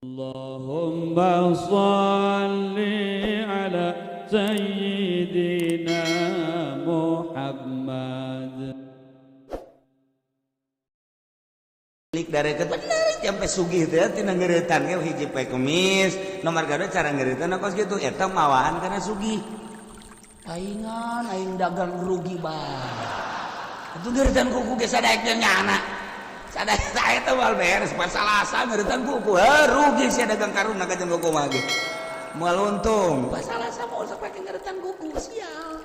اللهم صل على سيدنا محمد. Milik dari bener sampai sugih teh tina ngeuretan ge hiji poe Kemis nomor kadua cara ngeuretan kos kitu eta mawaan kana sugih. Paingan aing dagang rugi bae. Atuh ngeuretan kuku ge sadaek nyana. Sadaek eta moal beres pas Salasa ngeuretan kuku. Heuh rugi sia dagang karuna ka jeung kuku mah ge. Moal untung. Pas Salasa moal sok pake ngeuretan kuku sial.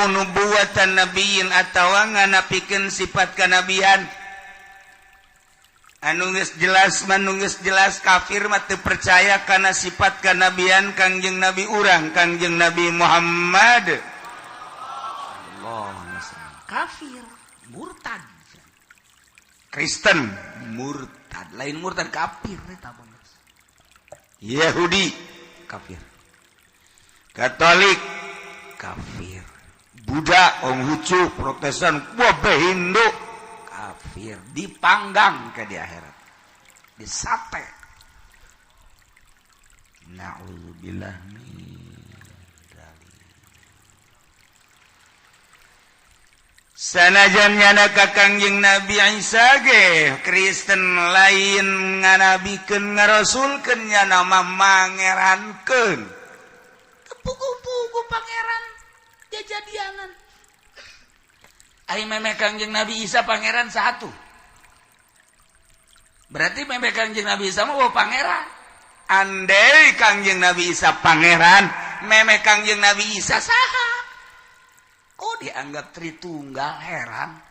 Nubuatan nabiin atawa nganapikeun sifat kanabian anu geus jelas manunggeus jelas kafir mah teu percaya kana sifat kanabian Kangjeng Nabi urang Kangjeng Nabi Muhammad. Allah kafir murtad Kristen murtad lain murtad kafir eta Yahudi kafir Katolik kafir, Buddha, Konghucu, Protestan, kabeh Hindu kafir, dipanggang ke di akhirat, disate. Na'udzubillah min dzalik. Sanajan nyana ka Kangjeng Nabi Isa ge Kristen lain nganabikeun ngarasulkeun nyana mah mangerankeun. Pugu-pugu pangeran jajadianan. Ari memeh Kangjeng Nabi Isa pangeran satu. Berarti memeh Kangjeng Nabi Isa mah pangeran. Andai Kangjeng Nabi Isa pangeran, memeh Kangjeng Nabi Isa saha? Kok dianggap Tritunggal heran?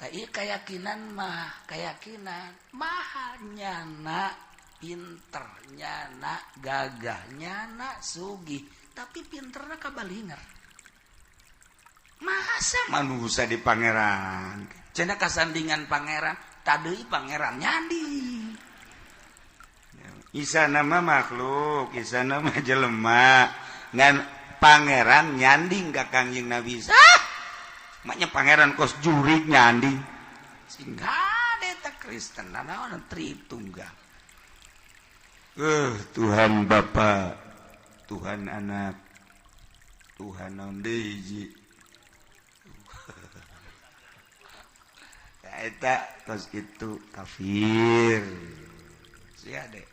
Tah ieu keyakinan mah, keyakinan mahal nyana pinter nyana gagah nyana sugih tapi pinterna kabalinger. Masa manusia di pangeran cenah kasandingan pangeran tadeuy pangeran nyandi. Isa nama makhluk, Isa nama jelema ngan pangeran nyanding ka Kangjeng Nabi Isa. Maknya pangeran kos jurik nyanding sehingga eta Kristen naon Tritunggal. Tuhan Bapa, Tuhan Anak, Tuhan naon deui hiji. Eta tos kitu kafir. Sia de.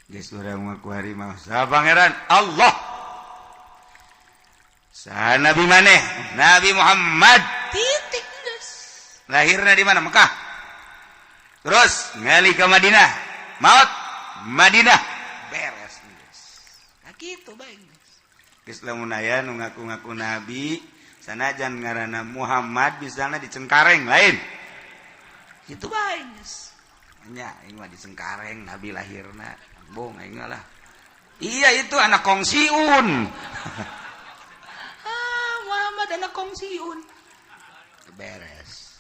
Geus urang mah ku hari mah saha pangeran Allah. Saha nabi maneh? Nabi Muhammad. Titik geus. Lahirna di mana? Mekah. Terus ngali ka Madinah. Maut Madinah beres geus. Nah kitu bae geus. Geus lamun aya nu ngaku-ngaku nabi sanajan ngaranna Muhammad misalna di Cengkareng lain. Kitu bae geus. Nya aing mah di Cengkareng nabi lahirna. Bohong aing lah. Iya itu anak kongsiun. Ah Muhammad anak kongsiun. Beres.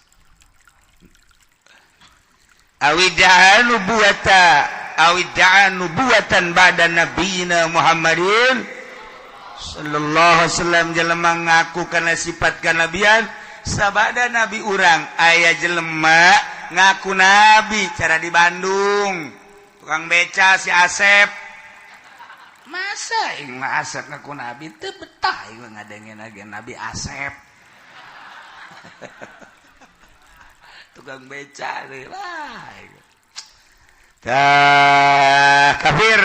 Awida'a nubuwata awida'a nubuwatan ba'da nabiyina Muhammadin sallallahu alaihi wasallam. Jelema ngaku kana sifat kanabian sabada nabi urang aya jelema ngaku nabi cara di Bandung tukang beca si Asep. Masa aing mah Asep ngaku nabi teu betah aing ngadengeun lagi Nabi Asep. Tukang beca deh lah. Tah kafir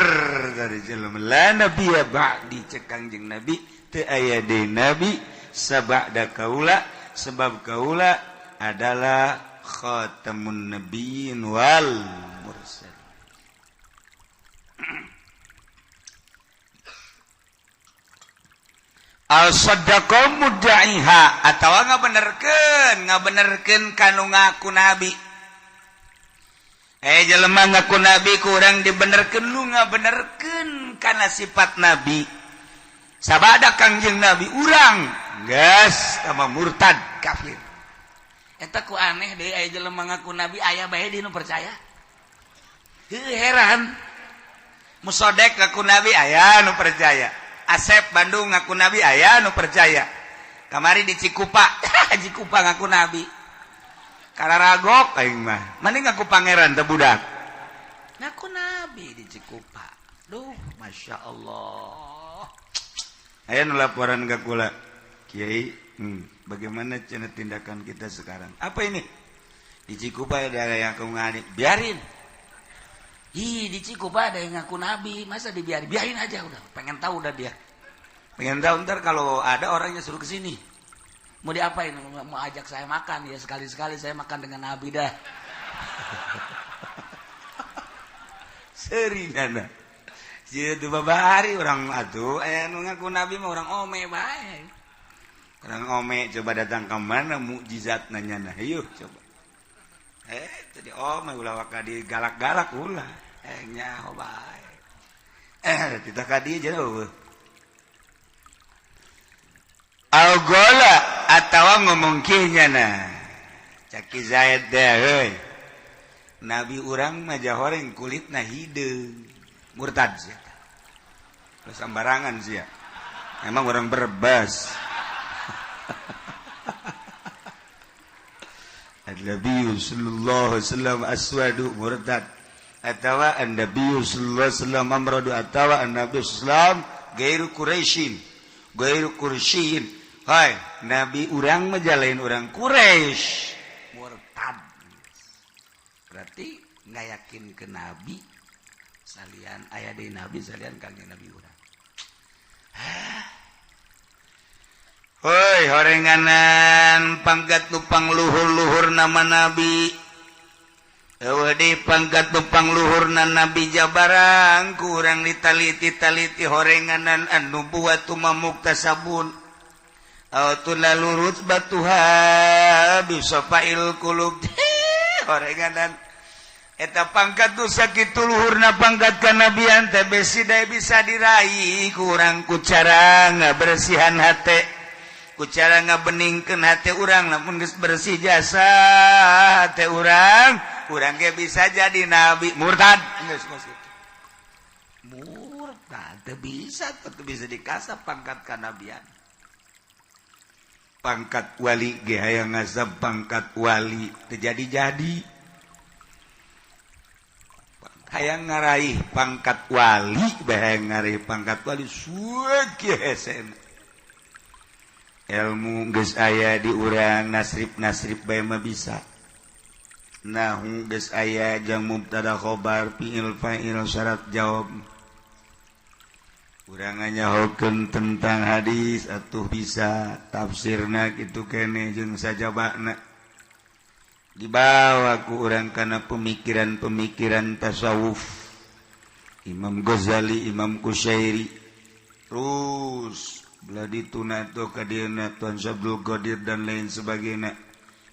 dari jelema la nabiyya ba'di cek Kangjeng Nabi teu aya deui nabi sabada kaula sebab kaula adalah khatamun nabiyyin wal mursal. Al-sadaqah mudda'iha atawa ngabenerkeun kanu ngaku nabi. Jelema ngaku nabi kurang dibenerkeun lu ngabenerkeun kana sifat nabi. Sabada Kangjeng Nabi urang geus sama murtad kafir. Eta ku aneh deui aya jelema ngaku nabi aya bae di nu percaya. Heuh heran. Musodek ngaku nabi aya nu percaya. Asep Bandung ngaku nabi aya nu percaya. Kamari di Cikupa, Cikupa ngaku nabi. Kararagok aing mah. Mending ngaku pangeran teh budak. Ngaku nabi di Cikupa. Duh, Masya Allah. Aya nu laporan ka kula. Kiai, bagaimana cenah tindakan kita sekarang? Apa ini? Di Cikupa ada yang ngaku nabi. Biarin. Ih, di Cikupa ada yang ngaku nabi, masa dibiarin? Biarin aja udah. Pengen tahu udah dia. Pengen tahu ntar kalau ada orangnya suruh ke sini. Mau diapain? Mau ajak saya makan ya, sekali-sekali saya makan dengan nabi dah. Serinana. Sia teu babari urang atuh aya nu ngaku nabi mah urang ome bae. Urang ome coba datang ke mana mukjizatna nyana. Hayu coba. Tadi ome ulah waka digalak-galak ulah. Nyaho bae. Kita ka dieu jauh. Al-gola atawa ngomong kieu nyana. Caki Zaid teh heuy. Nabi urang mah jahoreng kulitna hideung. Murtad sih. Terus sembarangan sih ya. Emang orang Berbas. An-Nabi sallallahu alaihi wasallam aswadu murtad. Atawa an-Nabi sallallahu alaihi wasallam amradu atawa an-Nabi sallallahu alaihi wasallam gairu Quraisyin. Gairu Quraisyin. Hai, Nabi urang mah jalain urang Quraisy. Murtad. Berarti nggak yakin ke Nabi salian aya deui nabi salian kangjeng Nabi urang. Hoi horenganan pangkat nupang luhur-luhur nama nabi. Eueuh deui pangkat nupang luhurna nabi jabarang kurang ditaliti-taliti horenganan anu buatu mamuktasabun. Aw lalurut batuha bisafail qulub. Horenganan eta pangkat nu sakitu luhurna pangkat kanabian teh besi dae bisa diraih kurang ku cara ngabersihan hate, ku cara ngabeningkeun hate urang. Lamun geus bersih jasa hate urang, urang ge bisa jadi nabi. Murtad geus geus kitu. Murtad teu bisa, teu bisa dikasap pangkat kanabian. Pangkat wali ge hayang ngasap pangkat wali teu jadi-jadi. Hayang ngaraih pangkat wali, hayang ngaraih pangkat wali suek hese. Ilmu geus aya di urang, nasrib-nasrib bae mah bisa. Nahu geus aya jang mubtada khobar fi'il fa'il syarat jawab. Urang nyahokeun tentang hadis atuh bisa tafsirna kitu keneh jeung sajabana. Dibawa ku urang kana pemikiran-pemikiran tasawuf Imam Ghazali, Imam Kusyairi, terus belah dituna tuh ka dieuna Tuan Syabdul Qadir dan lain sebagainya.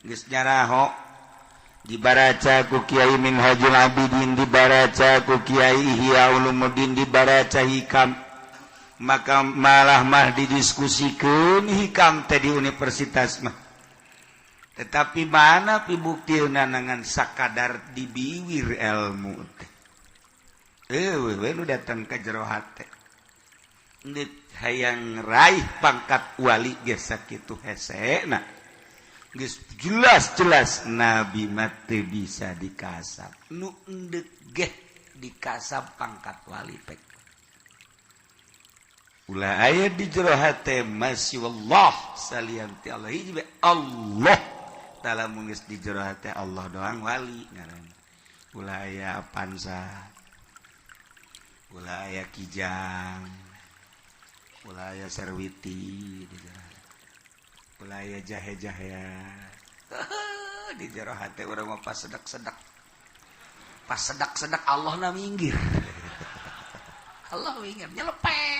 Geus nyaraho dibaraca ku Kiai Minhajul Abidin, dibaraca ku Kiai Ihya Ulumuddin, dibaraca Hikam. Maka malah mah didiskusikeun Hikam teh di universitas mah. Tetapi mana bukti nangan sakadar dibiwir ilmu teh. We nu datang ke jero hate. Ndek hayang raih pangkat wali ge sakitu hesena. Geus jelas-jelas nabi mah teu bisa dikasap. Nu endek ge dikasap pangkat wali pek. Ulah aya di jero hate masya Allah salian ti Allah hiji Allah. Dalam geus di jero hate Allah doang wali ngaranna. Ulah aya Avanza, ulah aya Kijang, ulah aya Serwiti di jero hate. Ulah aya jahe-jahea. Di jero hate urang mah pas sedak-sedak. Pas sedak-sedak Allah na minggir. Allah minggir nyelepeng.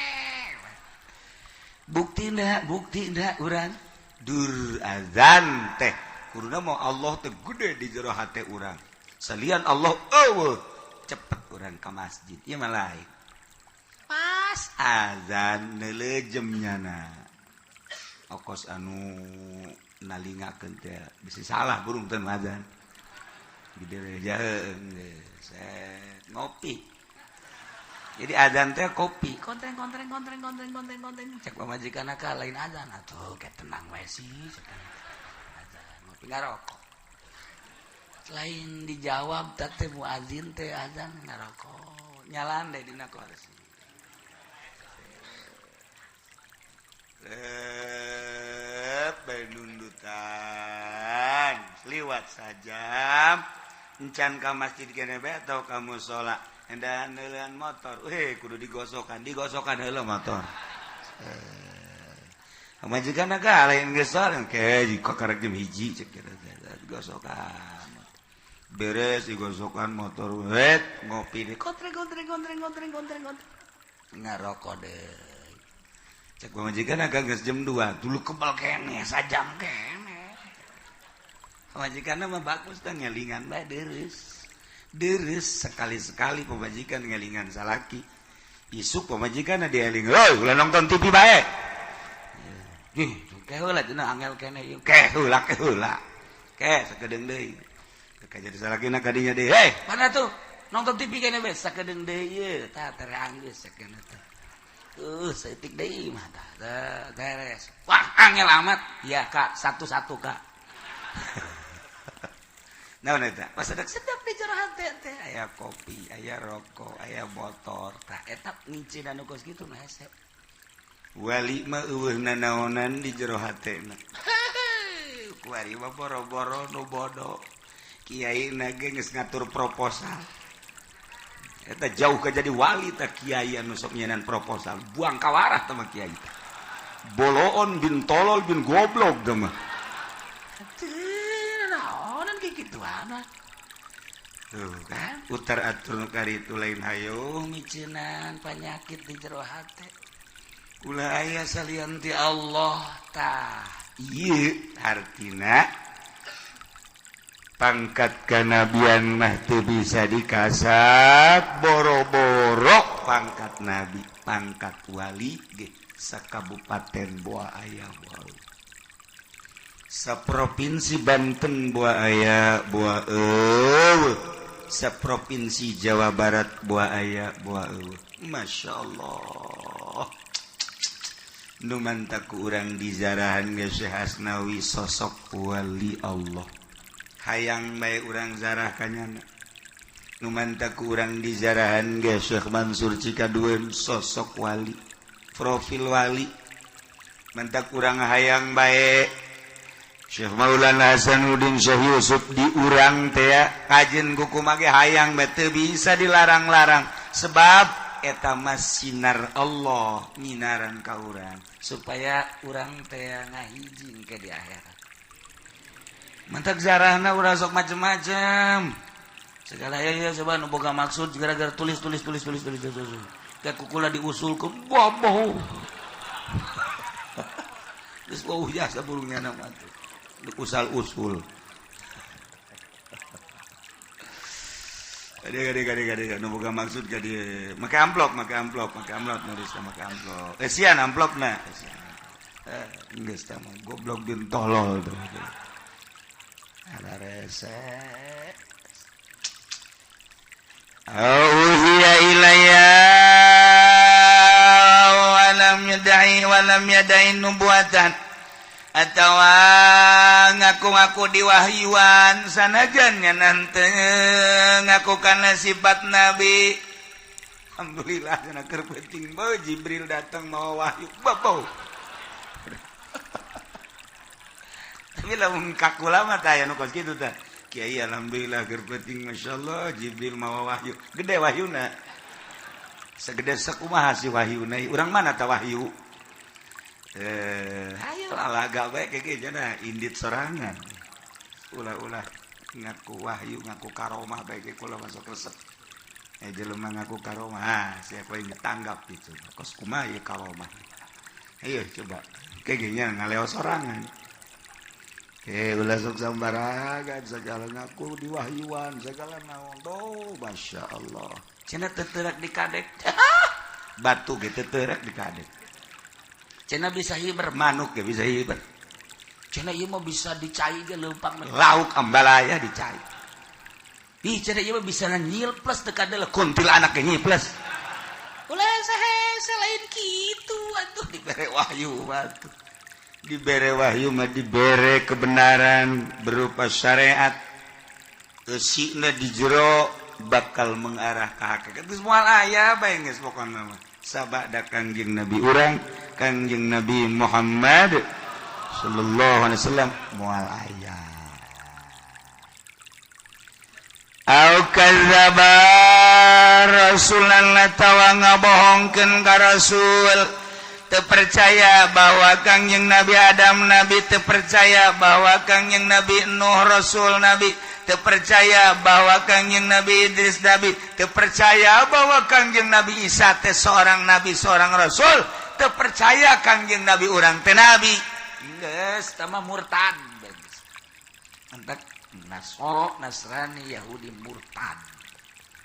Buktina, buktina urang dur azan teh. Kuruna mau Allah teh gede di jero hate urang. Salian Allah eueuh cepet urang ka masjid. Ieu mah lain. Pas azan neulejem nyana. Okos anu nalingakeun teh bisi salah burung teh azan. Gede jaheung geus ngopi. Jadi adzan teh kopi kontreng kontreng kontreng kontreng kontreng kontreng cek pamajikan ka lain adzan atuh kayak tenang wae sih adzan ngopi ngarokok lain dijawab teh muazin teh adzan ngarokok nyalan deh dina kursi. Benundutan liwat sajam encan ka masjid kene bae atau ka musala endahan heuleun motor kudu digosokan digosokan heula motor pamajikan ka lain geus ke jika karek jam 1 cek digosokan beres digosokan motor wet ngopi deh kontreng kontreng kontreng kontreng kontreng kontreng ngarokok deh cek pamajikan agak geus jam 2 dulu kebal kene sajam kene pamajikanna mah bagus teh ngelingan bae deres deres sekali-sekali pamajikan ngelingan salaki isuk pamajikanna dieling heuh ulah nonton TV bae ih ke heula cenah angel kene ieu ke heula ke heula ke sakedeung deui ka jadi salakina ka dinya deui heh mana tuh nonton TV kene bae sakedeung deui ieu tah terang geus sakedeung teh setik deui mah tah beres. Wah, angel amat. Ya, Kak, satu-satu, Kak. Naon eta? Pas sedap di jero hate teh aya kopi, aya rokok, aya motor. Tah eta ngincinan nu kos kitu mah hese. Wali mah eueuh nanaonan di jero hatena. Kuari mah boro-boro nu bodoh. Kiai na ge geus ngatur proposal. Eta jauh ke jadi wali tak kiai anu sok nyenan proposal buang kawarah teh mah kiai boloon bin tolol bin goblok teh mah teu naonan kikituan tuh kan utar atur nu karitu lain hayo miceunan panyakit di jero hate ulah aya salian ti Allah tah ieu hartina pangkat kanabian mah teu bisa dikasat boro-boro pangkat nabi pangkat wali ge sakabupaten boa aya boa saprovinsi Banten boa aya boa eueuh saprovinsi Jawa Barat boa aya boa eueuh. Masya Allah nu mantak ku urang dizarahan ge Syekh Asnawi sosok wali Allah hayang bae urang zarah kanyana nu mantak ku urang dizarahan ge Syekh Mansur Cikaduen sosok wali profil wali mantak urang hayang bae Syekh Maulana Hasanuddin Syekh Yusuf di urang teh kajen kuku mage hayang bae teu bisa dilarang-larang sebab eta mah sinar Allah nyinaran ka urang supaya urang teh ngahiji ke di akhirat. Mantak zarahna urang sok macem-macem segala ya ya coba nu boga maksud gara-gara tulis tulis tulis tulis tulis tulis kayak kukula diusulkeun boboh geus wauh jasa burungnya nama tuh usal usul gade gade gade gade nu boga maksud gade make amplop make amplop make amplop nulis make amplop esian amplopna esian geus tah mah goblok bin tolol tuh ada resek. Auhiya ilayya walam yadai walam yadai nubuatan atawa ngaku-ngaku diwahyuan sanajan nya nanti ngaku kana sifat nabi. Alhamdulillah cenah keur penting bae Jibril datang mawa wahyu babo. Tapi lamun kakula mah tah aya nu kos kitu tah. Kiai alhamdulillah keur penting masyaallah Jibril mawa wahyu. Gede wahyuna. Segede sakumaha si wahyuna. Urang mana tah wahyu? Hayo alaga bae keke jana indit sorangan. Ulah-ulah ngaku wahyu, ngaku karomah bae ke kula masuk resep. Jelema ngaku karomah, ah, siapa yang tanggap gitu. Kos kumaha ieu karomah. Ayo coba. Keke nya ngaleo sorangan. Ulah sok sambaragan segala ngaku diwahyuan segala naon. Oh, Masya Allah. Cenah teterak di kadek. Batu ge teterak di kadek. Cenah bisa hiber, manuk ge bisa hiber. Cenah ieu mah bisa dicai ge leumpang lauk ambalaya dicai. Ih cenah ieu mah bisa nyil plus teu kadeuleuk kuntilanak ge nyil plus. Hese-hese lain kitu atuh dibere wahyu atuh. Dibere wahyu mah dibere kebenaran berupa syariat. Eusina di jero bakal mengarah ka hakikat. Geus moal aya bae geus pokona mah. Sabada Kangjeng Nabi urang, Kangjeng Nabi Muhammad sallallahu alaihi wasallam moal aya. Au kadzdzaba rasulan atawa ngabohongkeun ka rasul. Teu percaya bahwa Kangjeng Nabi Adam nabi, teu percaya bahwa Kangjeng Nabi Nuh rasul nabi, teu percaya bahwa Kangjeng Nabi Idris nabi, teu percaya bahwa Kangjeng Nabi Isa teh seorang nabi, seorang rasul, teu percaya Kangjeng Nabi urang teh nabi. Geus tah mah murtad. Entak Nasoro, Nasrani, Yahudi murtad.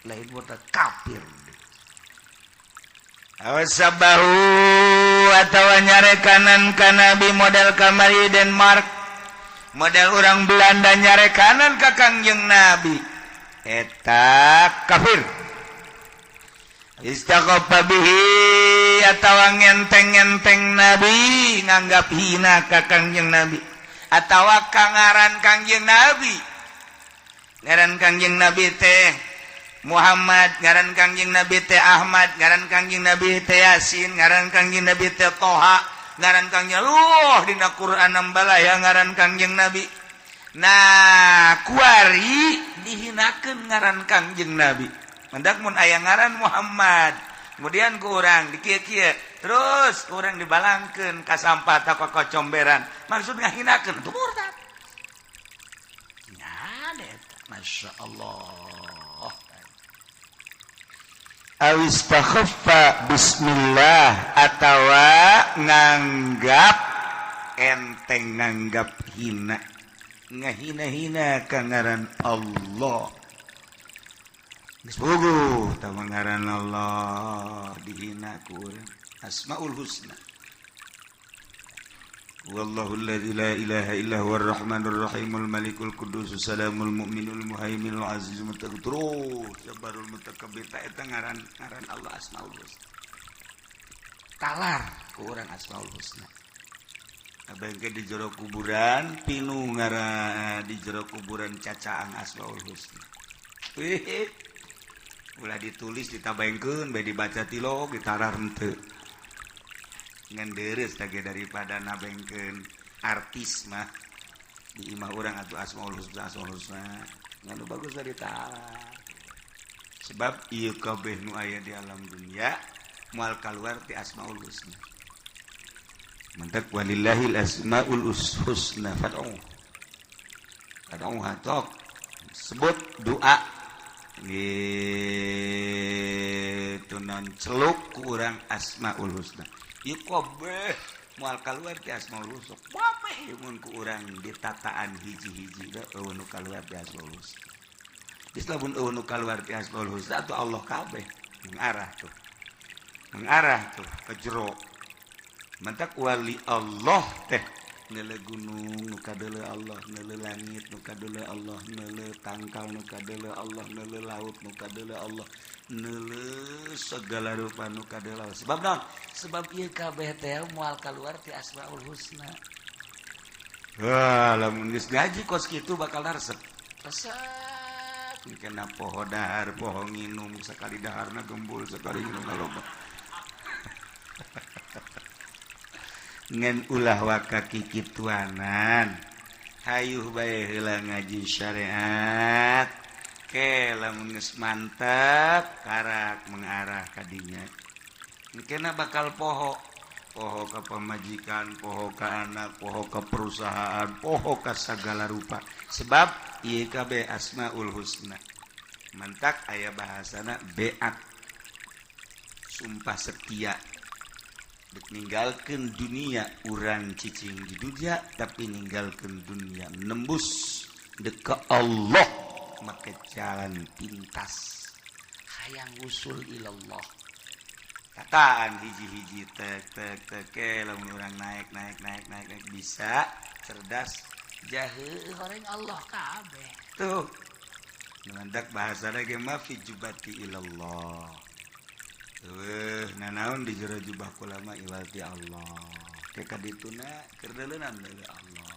Lain murtad, kafir. Awasabahu atawa nyarekanan ka nabi model kamari Denmark, model orang Belanda nyarekanan ka Kangjeng Nabi, eta kafir. Istaghaffa bihi atawa ngenteng-ngenteng nabi, nganggap hina ka Kangjeng Nabi atawa kangaran Kangjeng Nabi. Ngaran Kangjeng Nabi teh Muhammad, ngaran Kangjeng Nabi teh Ahmad, ngaran Kangjeng Nabi teh Yasin, ngaran Kangjeng Nabi teh Toha, ngaran Kangjeng Luh dina Quran ya ngaran Kangjeng Nabi. Nah, kuari dihinakeun ngaran Kangjeng Nabi. Mendak mun aya ngaran Muhammad, kemudian ku urang dikieu-kieu, terus ku urang dibalangkeun ka sampah ta ka kocomberan. Maksud ngahinakeun itu murtad. Nya eta, Masya Allah. Awistakhaffa bismillah atawa nganggap enteng, nganggap hina, ngahina-hina ka ngaran Allah. Geus puguh tah ngaran Allah dihina ku urang. Asmaul Husna. Wallahu alladzi la ilaha illa huwar rahmanur rahimul malikul quddus salamul mu'minul muhaiminul azizul mutakabbir jabbarul mutakabbir. Ta eta ngaran ngaran Allah Asmaul Husna. Talar ku urang Asmaul Husna. Abang di jero kuburan pinu ngaran di jero kuburan cacaang Asmaul Husna. Wih, ulah ditulis ditabaengkeun bae dibaca tilok ditarar henteu. Ngan deres lagi daripada nabengkeun artis mah di imah urang atuh Asmaul Husna, Asmaul Husna ngan nu bagus dari talar. Sebab ieu kabeh nu aya di alam dunia moal kaluar ti Asmaul Husna. Mantak walillahil asmaul husna fad'u. Fad'u tok sebut doa gitu non celuk ku urang Asmaul Husna. Ieu kabeh moal kaluar ti Asmaul Husna. Kabeh mun ku urang ditataan hiji-hiji da eueuh nu kaluar ti Asmaul Husna. Geus lamun eueuh nu kaluar ti Asmaul Husna atuh Allah kabeh mengarah tuh. Mengarah tuh ke jero. Mantak wali Allah teh neuleu gunung nu kadeuleu Allah, neuleu langit nu kadeuleu Allah, neuleu tangkal nu kadeuleu Allah, neuleu laut nu kadeuleu Allah, neuleu segala rupa nu kadeuleu Allah. Sebab naon? Sebab ieu kabeh teh moal kaluar ti Asmaul Husna. Wah, lamun geus ngaji kos kitu bakal resep. Resep. Kena poho dahar, poho nginum, sekali daharna gembul, sekali nginum loba. Ngan ulah waka kikituanan. Hayuh bae heula ngaji syariat. Ke lamun geus mantap karak mengarah ka dinya. Kena bakal poho. Poho ka pamajikan, poho ka anak, poho ka perusahaan, poho ka sagala rupa. Sebab ieu kabeh Asmaul Husna. Mantak aya bahasana beat. Sumpah setia. Dek ninggalkeun dunia urang cicing di dunia tapi ninggalkeun dunia nembus dek ke Allah make jalan pintas hayang usul ilallah. Kataan hiji-hiji tek tek tek ke lamun urang naik naik naik naik naik bisa cerdas jahe horeng Allah kabeh tuh. Mengandak bahasa lagi ma fi jubati ilallah. Eueuh nanaon di jero jubah kula mah iwal ti Allah. Ke kadituna keur deuleunan deuleu Allah.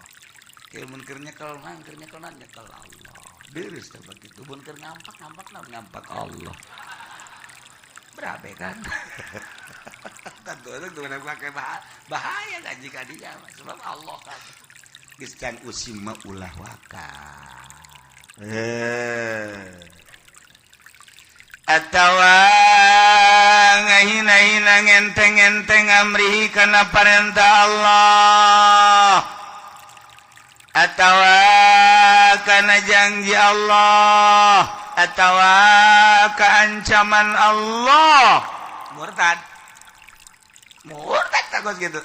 Ke mun keur nyekel mah keur nyekelna nyekel Allah. Beres teh bagitu mun keur ngampak ngampakna ngampak Allah. Berabe kan? Tentu itu pakai bahaya kan jika dia sebab Allah kan. Geus can usim mah ulah waka. Atawa ngahina-hina ngenteng-ngenteng amrihi kana parentah Allah atawa kana janji Allah atawa keancaman Allah murtad murtad takut gitu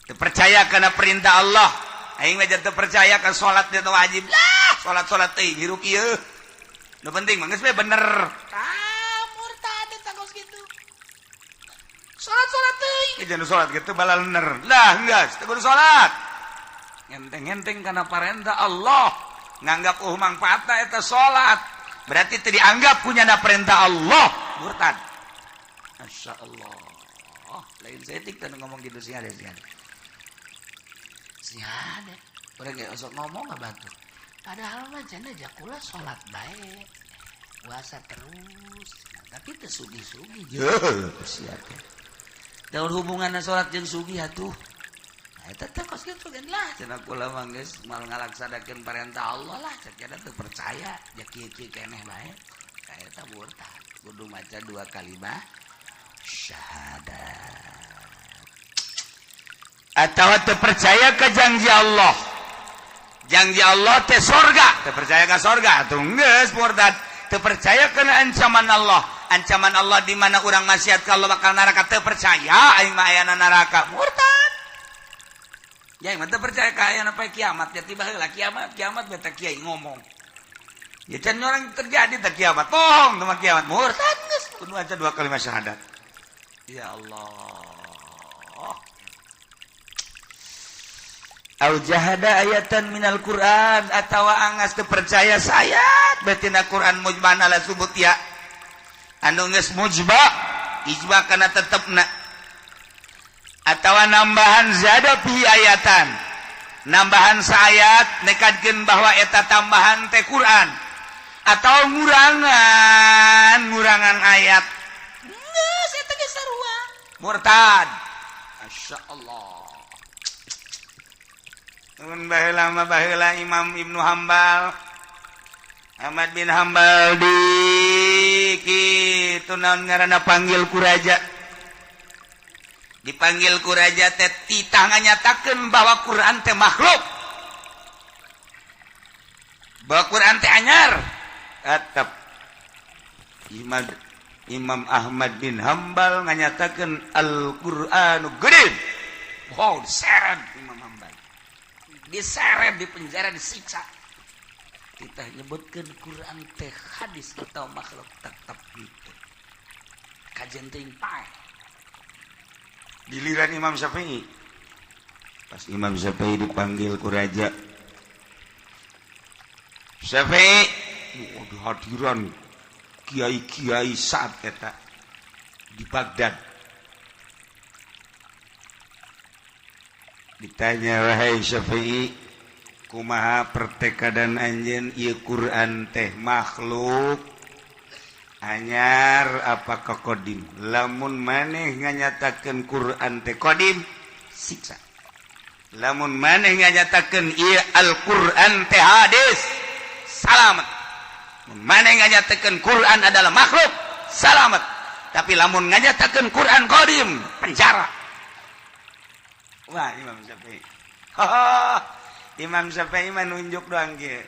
teu percaya kana perintah Allah aing mah teu percaya ka salat teh wajib lah salat-salat teh hirup ieu. Nu penting mah geus we bener. Ah, murtad eta kos kitu. Salat-salat teuing. Jangan salat kitu balalener. Lah geus teu kudu salat. Ngenteng-ngenteng kana parentah Allah, nganggap mangfaatna eta salat. Berarti teu dianggap punya perintah Allah, murtad. Masya Allah. Lain setik teh ngomong gitu sih ada sih ada. Sih ada. Urang ge osok ngomong enggak bantu. Padahal mah cenah jakula salat bae. Puasa terus, tapi teu sugih-sugih. Yeuh, sia teh. Daun hubunganna salat jeung sugih atuh. Nah, eta teh kos kitu kan lah cenah kula mah geus moal ngalaksanakeun parentah Allah lah cek cenah teu percaya ja kieu-kieu keneh bae. Ka eta murtad. Kudu maca dua kalimat syahadat. Atawa teu percaya ka janji Allah. Janji Allah teh sorga, teu percaya ka sorga atuh geus murtad. Teu percaya kana ancaman Allah. Ancaman Allah di mana urang maksiat ka Allah bakal neraka teu percaya aing mah ayana neraka murtad. Ya aing mah teu percaya ka ayana poe kiamat ya tiba heula kiamat kiamat beta kiai ngomong. Ya can orang terjadi teh kiamat. Bohong teh kiamat murtad geus kudu aja dua kalimat syahadat. Ya Allah. Au jahada ayatan minal Quran atawa angas teu percaya sayat betina Quran mujman ala subut ya anu geus mujba ijma kana tetepna atawa nambahan zada fi ayatan nambahan saayat nekadkeun bahwa eta tambahan teh Quran atau ngurangan ayat geus eta geus sarua murtad. Masyaallah. Mun baheula mah baheula Imam Ibnu Hambal Ahmad bin Hambal di kitu naon ngaranna panggil ku raja dipanggil ku raja teh titah nganyatakeun bahwa Quran teh makhluk bahwa Quran teh anyar tetep Imam Ahmad bin Hambal nganyatakeun Al-Qur'anu gede. Wow, diseret Imam Hambal diseret di penjara disiksa kita nyebutkan Quran teh hadis atau makhluk tetap gitu kajian teuing pae. Giliran Imam Syafi'i pas Imam Syafi'i dipanggil ku raja Syafi'i, waduh hadiran kiai-kiai saat eta di Baghdad. Ditanya, wahai Syafi'i, kumaha pertekadan anjeun ieu Quran teh makhluk anyar apa kodim? Lamun maneh nganyatakeun Quran teh kodim, siksa. Lamun maneh nganyatakeun ieu Al-Quran teh hadis, salamet. Mun maneh nganyatakeun Quran adalah makhluk, salamet. Tapi lamun nganyatakeun Quran kodim, penjara. Wah, Imam Syafi'i. Imam Syafi'i mah nunjuk doang kieu.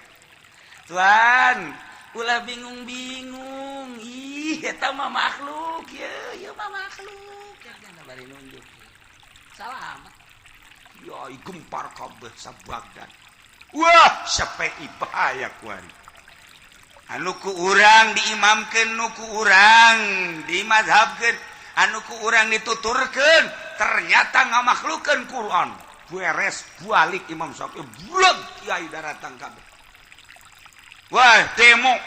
Tuan, ulah bingung-bingung. Ih, eta mah makhluk ieu, ieu mah makhluk. Kana bari nunjuk. Salamet. Ya, gempar kabeh sa-Baghdad. Wah, Syafi'i bahaya kuari. Anu ku urang diimamkeun, nu ku urang dimazhabkeun, anu ku urang dituturkeun, ternyata ngamakhlukeun Quran. Beres balik Imam Syafi'i blog kiai daratang kabeh. Wah, demo.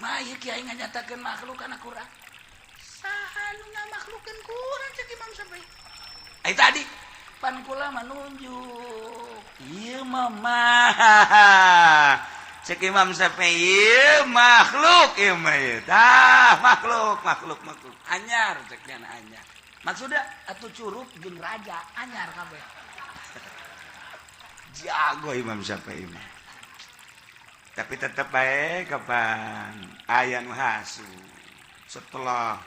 Mah ieu kiai nganyatakeun makhluk kana Quran. Saha nu ngamakhlukeun Quran cek Imam Syafi'i? Ai tadi pan kula mah nunjuk. Ieu mah cek Imam Syafi'i ieu makhluk ieu mah ieu. Tah makhluk makhluk makhluk. Anyar cek nya anyar. Maksudna atuh curug jeung raja anyar kabeh. Jago Imam Syafi'i mah. Tapi tetep bae kapan aya nu hasu. Setelah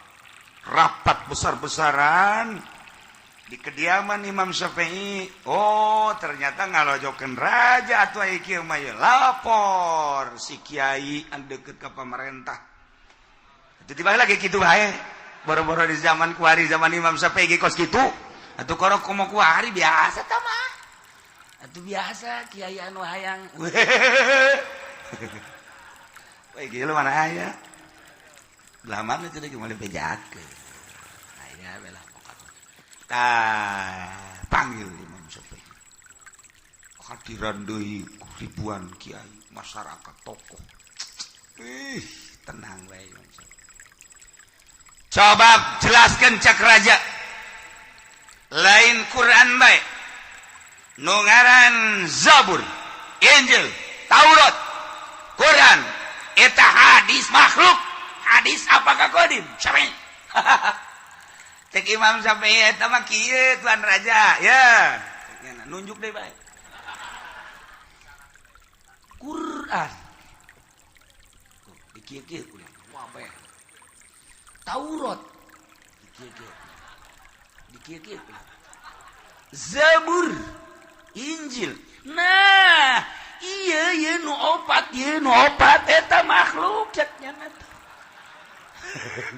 rapat besar-besaran di kediaman Imam Syafi'i, oh ternyata ngalojokeun raja atuh aya kieu mah lapor si kiai anu deukeut ka pamarentah. Tiba-tiba lagi kitu bae. Boro-boro di zaman kuari zaman Imam Syafi'i ge kos kitu. Atuh korok komo kuari biasa tah mah. Atuh biasa kiai anu hayang. Weh kieu mana aya? Belah mana teh geus moal bejakeun. Aya belah tah panggil Imam Syafi'i. Hadiran deui ribuan kiai, masyarakat, tokoh. Ih, tenang bae Imam Syafi'i. Coba jelaskan cak raja. Lain Quran bae. Nu ngaran Zabur, Injil, Taurat, Quran, eta hadis makhluk. Hadis apakah kodim? Syafi'i. Cek Imam Syafi'i eta mah kieu tuan raja, ya. Nunjuk deui bae. Quran. Dikieu-kieu ulah. Wah bae. Taurat. Dikieu-kieu. Dikieu-kieu. Zabur, Injil. Nah, iya ieu nu opat, ieu nu opat eta makhluk cek nya teh.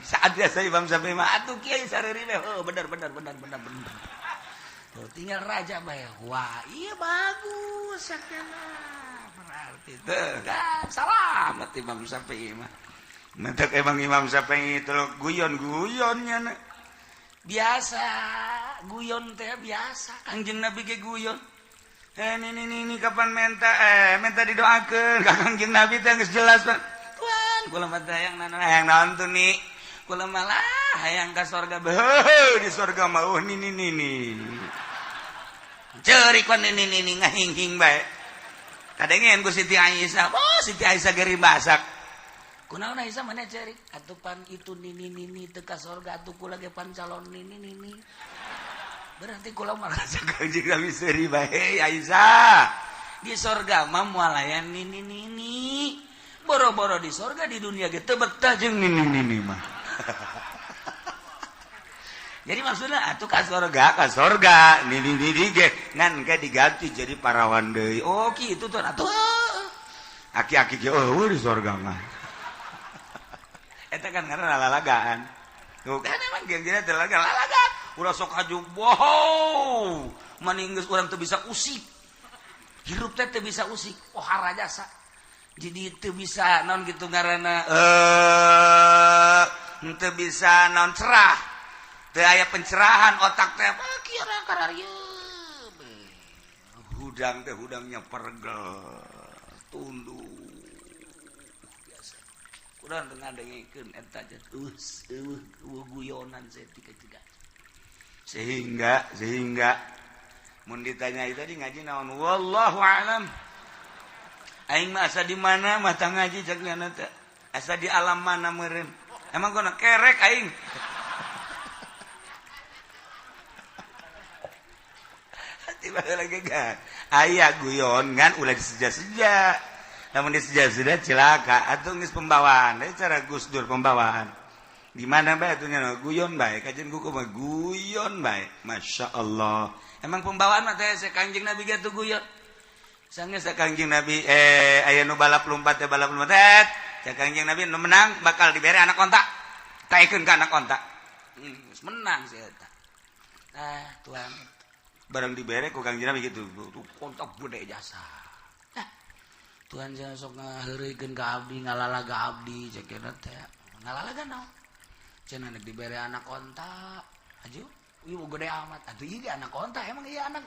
Saat biasa Imam Syafi'i mah atuh kiai sareri we. Oh, bener bener bener bener bener. Tuh tinggal raja bae. Wah, iya bagus sakana. Berarti teh kan salamet Imam Syafi'i mah. Mentek emang Imam Syafi'i itu guyon-guyonnya. Biasa, guyon teh biasa. Kangjeng Nabi ge guyon. Ini kapan minta minta didoakeun ka Kangjeng Nabi teh geus jelas Pak. Tuan, kula mah hayang hayang naon tuh nih. Kula malah hayang ka sorga. Beuh, di sorga mah oh nini nini. Ceurik wan nini nini ngahing-hing bae. Kadengeun ku Siti Aisyah. Oh, Siti Aisyah geri masak. Kunaon Aisyah mana ceurik? Atuh pan itu nini nini teu ka sorga atuh kula ge pan calon nini nini. Berarti kula mah rasa Kangjeng Nabi seuri bae Aisyah. Di sorga mah moal aya nini nini. Boro-boro di sorga di dunia ge teu betah jeung nini nini mah. Jadi maksudnya atuh ka sorga nini nini ge ngan ge diganti jadi parawan deui. Oh kitu tuh atuh. Aki-aki ge eueuh di sorga mah. Eta kan karena lalagaan. Tuh kan emang geng-gengna teh lalagaan. Ulah sok haju wow. Maning geus urang teu bisa usik. Hirup teh teu bisa usik. Oh harajasa. Jadi teu bisa naon kitu ngaranna teu bisa naon cerah. Teu aya pencerahan otak teh kieu kararieu. Hudang teh hudangnya pergel. Tunduk. Biasa. Kurang teu ngadengikeun eta teh eueuh guyonan saeutik tiga. Sehingga mun ditanya itu tadi ngaji naon wallahu alam. Aing mah asa di mana mah tah ngaji cek nyana teh. Asa di alam mana meureun. Emang kono kerek aing. Tiba lagi kan. Aya guyon ngan ulah diseja-seja. Lamun diseja-seja cilaka atuh geus pembawaan. Deui cara Gus Dur pembawaan. Di mana bae atuh nya guyon bae kajian ku mah guyon bae. Masya Allah. Emang pembawaan mah teh Kangjeng Nabi ge atuh guyon. Sanggeus Kangjeng Nabi aya nu balap lompat teh balap lompat. Cek Kangjeng Nabi nu menang bakal dibere anak onta. Taekeun ka anak onta. Geus menang si eta. Ah, tuan. Barang dibere ku Kangjeng Nabi kitu. Tuh onta gede jasa. Nah, Tuhan jangan sok ngaheureuykeun ka abdi, ngalalaga abdi cek eta teh. Ngalalaga naon? Cenah nek dibere anak onta. Aju, ieu gede amat. Atuh ieu ge anak onta, emang ieu anak.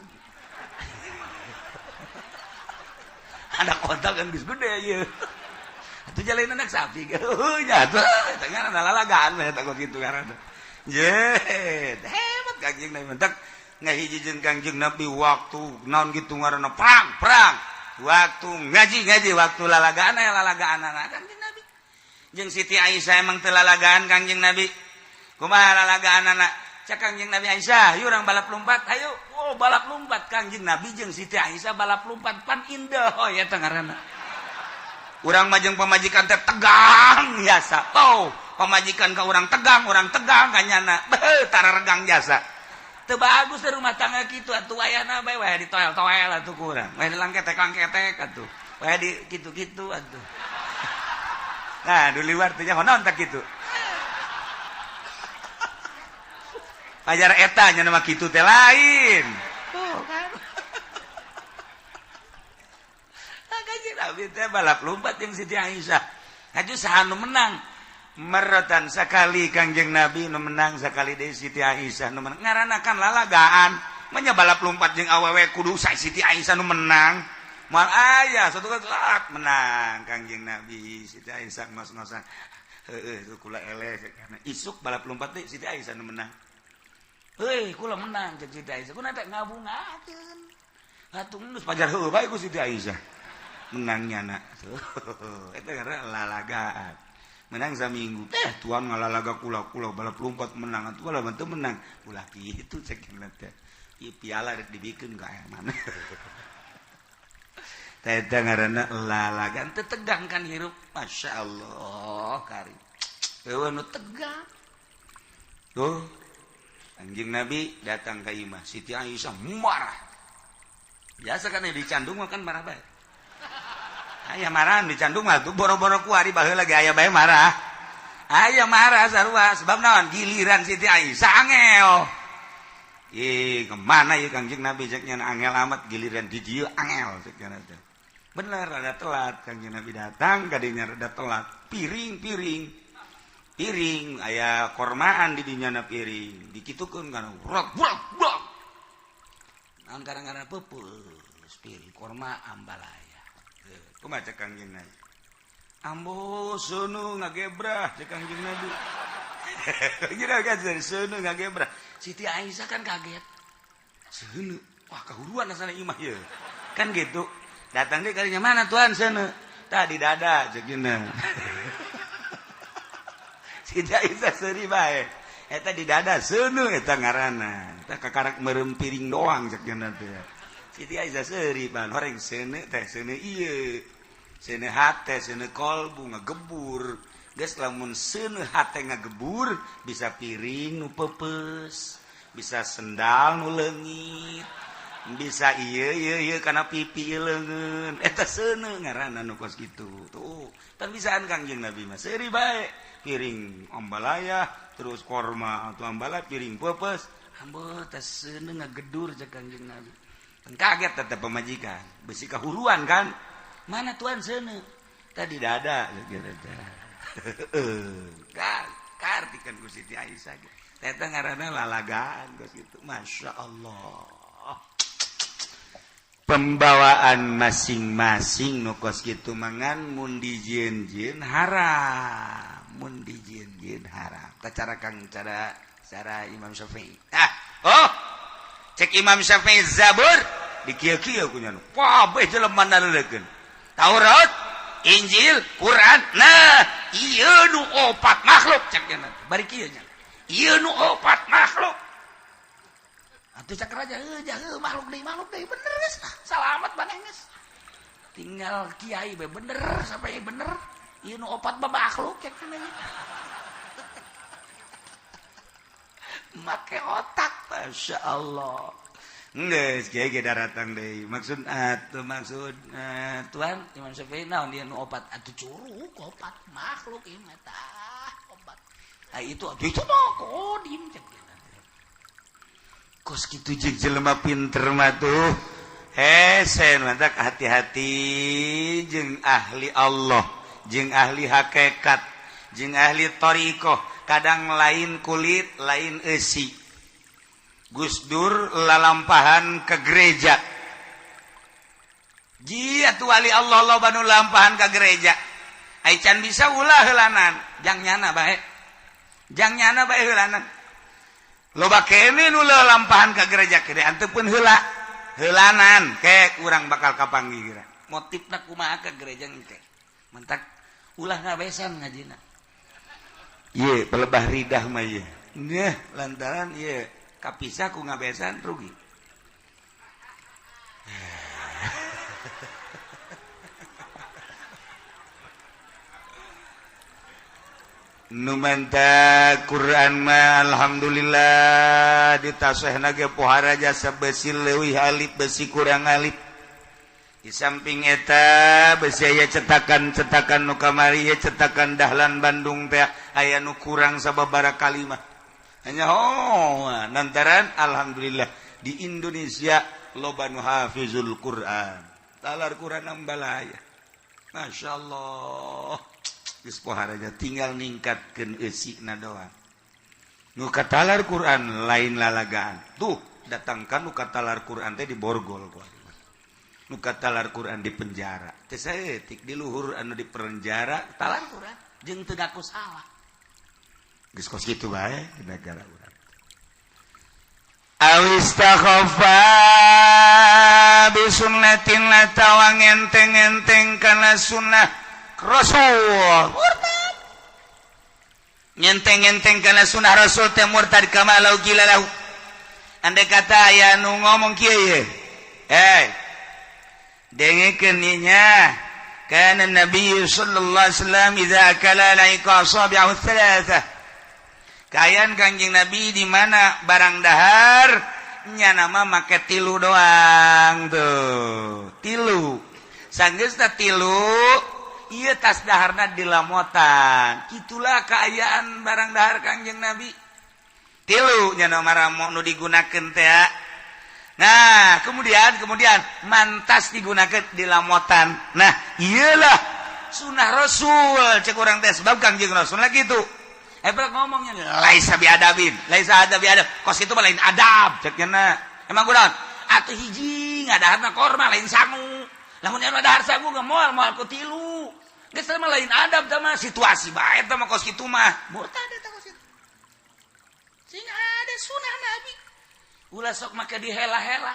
Anak onta kan geus gede ieu. Atuh jalain anak sapi. Heuh nya atuh eta ngaranna lalagaan mah eta kitu ngaranna. Ye, hebat Kangjeng Nabi mentak ngahiji jeung Kangjeng Nabi waktu naon kitu ngaranna perang, perang. Waktu ngaji-ngaji, waktu lalagaan aya lalagaanana Kangjeng Nabi. Jeung Siti Aisyah emang teu lalagaan Kangjeng Nabi. Kumaha lalagaanana? Cak Kangjeng Nabi Aisyah, yuk urang balap lompat, ayo. Oh, balap lompat Kangjeng Nabi jeung Siti Aisyah balap lompat pan indah oh ya teh ngaranna. Urang mah jeung pamajikan teh tegang jasa. Oh, pamajikan ka urang tegang ka nyana. Beuh, tararegang jasa. Teu bagus teh rumah tangga kitu atuh ayana bae wae ditoel-toel atuh ku urang. Wae dilangketek-langketek atuh. Wae di kitu-kitu atuh. Nah, du liwar teh nyaho naon tah kitu. Pajar eta nya mah kitu teh lain. Tuh kan. Kanjeng Nabi teh balap lompat jeung Siti Aisyah. Haju saha nu menang? Meratan sekali Kangjeng Nabi nu menang, sekali deui Siti Aisyah nu menang. Ngaranna kan lalagaan. Manya balap lompat jeung awewe kudu Siti Aisyah nu menang. Moal aya satu kali menang Kangjeng Nabi Siti Aisyah ngos-ngosan. Heueuh itu kula eleh karena isuk balap lompat deui Siti Aisyah nu menang. Heuy kula menang jeung Siti Aisyah. Kuna teh ngabungakeun. Atuh geus pajar heueuh bae ku Siti Aisyah. Menangnya nak. Eta karena lalagaan. Menang saminggu. Teh tuan ngalalaga kula-kula balap lompat menang atuh lah teu menang. Ulah kitu cek teh. Ieu piala rek dibikeun ka aya mana. Teh eta ngaranna lalagaan teu tegang kan hirup. Masya Allah kari. Eueuh nu tegang. Tuh. Anjing Nabi datang ke imah. Siti Aisyah marah. Biasa kan dicandung mah kan marah bae. Aya marah dicandung mah tuh boro-boro ku ari baheula lagi aya bae marah. Aya marah sarua sebab naon giliran Siti Aisyah angel. Ih, kemana ieu Kangjeng Nabi cek nya angel amat giliran di dieu angel cek nya teh. Bener rada telat Kangjeng Nabi datang kadinya rada telat. Piring-piring. Piring aya kormaan di dinya na piring. Dikitukeun kana rok brok brok. Naon kadang-kadang peupeus piring korma ambalaya. Kumaha cek Kangjeng Nabi? Ambo seuneu ngagebrah cek Kangjeng Nabi. Kira kan seuneu ngagebrah. Siti Aisyah kan kaget. Seuneu, wah kahuruan asana imah ieu. Kan gitu. Datang deui kalinya mana tuan seuneu? Tah di dada cek nya. Siti Aisyah seuri bae. Eta di dada seuneu eta ngaranna. Eta kakarak meureum piring doang cek nya teh. Siti Aisyah seuri pan horeng seuneu teh seuneu ieu. Seuneu hate, seuneu kolbu ngagebur. Geus lamun seuneu hate ngagebur bisa piring nu peupeus, bisa sendal nu leungit, bisa ieu ieu ieu kana pipi leungeun. Eta seuneu ngaranna nu kos kitu. Tuh, tan bisaan Kangjeng Nabi mah seuri bae. Piring ambalaya terus korma atau ambalaya piring peupeus. Ambo teh seuneu ngagedur cek Kangjeng Nabi. Kaget tetap pemajikan, besi kahuruan kan? Mana tuan seuneu? Tadi dada gitu teh. Kartikan ku Siti Aisyah. Eta ngaranna lalagaan geus kitu. Masya Allah. Pembawaan masing-masing nu kos kitu mangan mun dijieun-jieun haram, mun dijieun-jieun haram. Tah cara Kang cara cara Imam Syafi'i. Ah, oh. Cek Imam Syafi'i Zabur di kieu-kieu ku nya. Kabeh jelema naleukeun. Taurat, Injil, Quran. Nah, ieu nu opat makhluk cek nya. Bari kieu nya. Ieu nu opat makhluk. Atuh cek raja, heuh makhluk deui bener geus. Salamat maneh geus. Tinggal kiai bae bener sampai bener. Ieu nu opat mah makhluk cek nya. Make otak, Masya Allah. Geus kiai ge daratang deui. Maksud atuh maksud tuan Imam Syafi'i naon dia nu opat atuh curug opat makhluk ieu mah tah opat. Ah itu atuh itu mah kodim cek. Kos kitu jeung jelema pinter mah tuh. Hese mantak hati-hati jeung ahli Allah, jeung ahli hakikat, jeung ahli thariqah, kadang lain kulit, lain eusi. Gus Dur lalampahan ke gereja. Jia tu wali Allah loba nu lampahan ke gereja. Ai can bisa ulah heulanan, jang nyana bae. Jang nyana bae heulanan. Loba kene nu lampahan ka gereja kene antepkeun heula. Heulanan ke urang bakal kapanggih geura. Motifna kumaha ka gereja engke. Mentak ulah ngabesan ngajina. Ye pelebah ridah mah ye. Neh lantaran ye kapisah ku ngabesan rugi. Nu manta Quran mah alhamdulillah ditasehna ge pohara jasa besi leuwih alif besi kurang alif. Di samping eta besi aya cetakan-cetakan nu kamari ye cetakan Dahlan Bandung teh aya nu kurang sababaraha kalimah. Hanya oh lantaran alhamdulillah di Indonesia loba nu hafizul Quran. Talar Quran ambalaya. Masyaallah. Geus pohara tinggal ningkatkeun eusina doang. Nu katalar Quran lain lalagaan. Tuh datangkan nu katalar Quran teh di borgol ku. Nu katalar Quran di penjara. Teh saeutik di luhur anu di penjara talar Quran jeung teu ngaku salah. Geus kos kitu bae di negara urang. Awistakhafa bi sunnatin atawa ngenteng-enteng kana sunnah Rasul murtad. Ngenteng-ngenteng kana sunnah Rasul teh murtad kama lau qila lahu. Andai kata aya nu ngomong kieu ye. Eh. Dengekeun nya. Kana Nabi sallallahu alaihi wasallam idza akala laika asabi'ahu thalatha. Kayan Kanjeng Nabi di mana barang dahar nya nama make tilu doang tuh. Tilu. Sanggeusna tilu ieu tas daharna dilamotan. Itulah kaayaan barang dahar Kangjeng Nabi. Tilu nya nama nu digunakeun teh. Nah, kemudian mantas digunakeun dilamotan. Nah, iyalah sunah Rasul cek urang teh sebab Kangjeng Rasul lah kitu. Ebra ngomongnya laisa bi adabin, laisa adab bi adab. Kos kitu mah lain adab cek nya. Emang kunaon? Atuh hiji ngadaharna korma lain sangu. Lamun anu dahar sangu ge moal ku tilu. Geus mah lain adab tah mah situasi bae tah mah kos kitu mah. Murtad eta kos kitu. Sing ada sunah Nabi. Ulah sok make dihela-hela.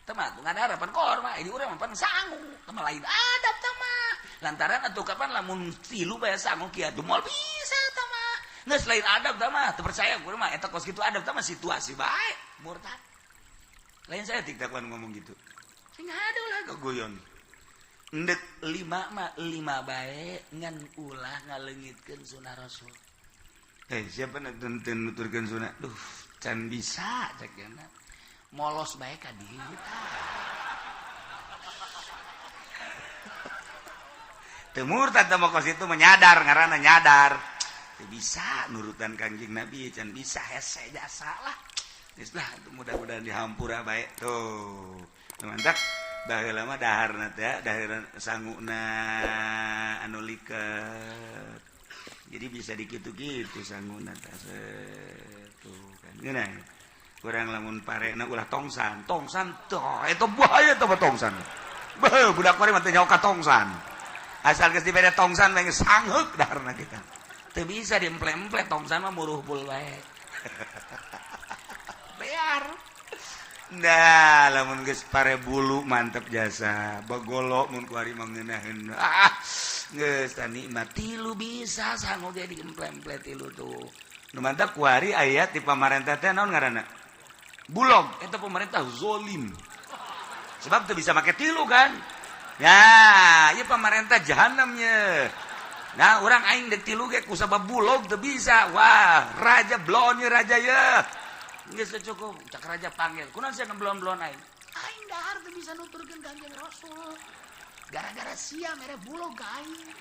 Tah mah ngadahar pan korma, ini urang mah pan sangu. Tah mah lain adab tah mah. Lantaran atuh kapan lamun tilu bae sangu kieu atuh moal bisa tah mah. Geus lain adab tah mah, teu percaya urang mah eta kos kitu adab tah mah situasi bae. Murtad. Lain saya tiktakan ngomong gitu. Sing ada ulah gogoyon. Ndek lima mah lima bae ngan ulah ngaleungitkeun sunah Rasul. Siapa nu teu nuturkeun sunah? Duh, can bisa cek nya. Molos bae ka dieu tah. Teu murtad teh mah kos itu menyadar ngaranna nyadar. Teu bisa nurutan Kangjeng Nabi can bisa hese jasa lah. Geus lah mudah-mudahan dihampura bae tuh. Mantap. Baheula mah daharna teh dahar sanguna anu liket. Jadi bisa dikitu-kitu sanguna teh tuh kan. Ngeunah. Kurang lamun parena ulah tongsan. Tongsan tuh eta bahaya teh tongsan. Beuh budak kuari mah teh nyaho ka tongsan. Asal geus dibere tongsan mah geus sangheuk daharna kita. Teu bisa diemple-emple tongsan mah muruh pul bae. Bear. Nah, lamun geus pare bulu mantep jasa. Bagolo mun kuari mah ngeunaheun. Ah, geus tah nikmat tilu bisa sangu ge diemple-emple tilu tuh. Nu mantap kuari aya ti pamarentah teh naon ngaranna? Bulog, eta pemerintah zolim. Sebab teu bisa make tilu kan. Ya, ieu pamarentah jahanamnya. Nah, urang aing deuk tilu ge ku sabab bulog teu bisa. Wah, raja blon ye raja ye. Geus cukup, cak raja panggil. Kunaon sia ngeblon-blon aing? Aing dahar teu bisa nuturkeun Kanjeng Rasul. Gara-gara sia mere bulog ka aing.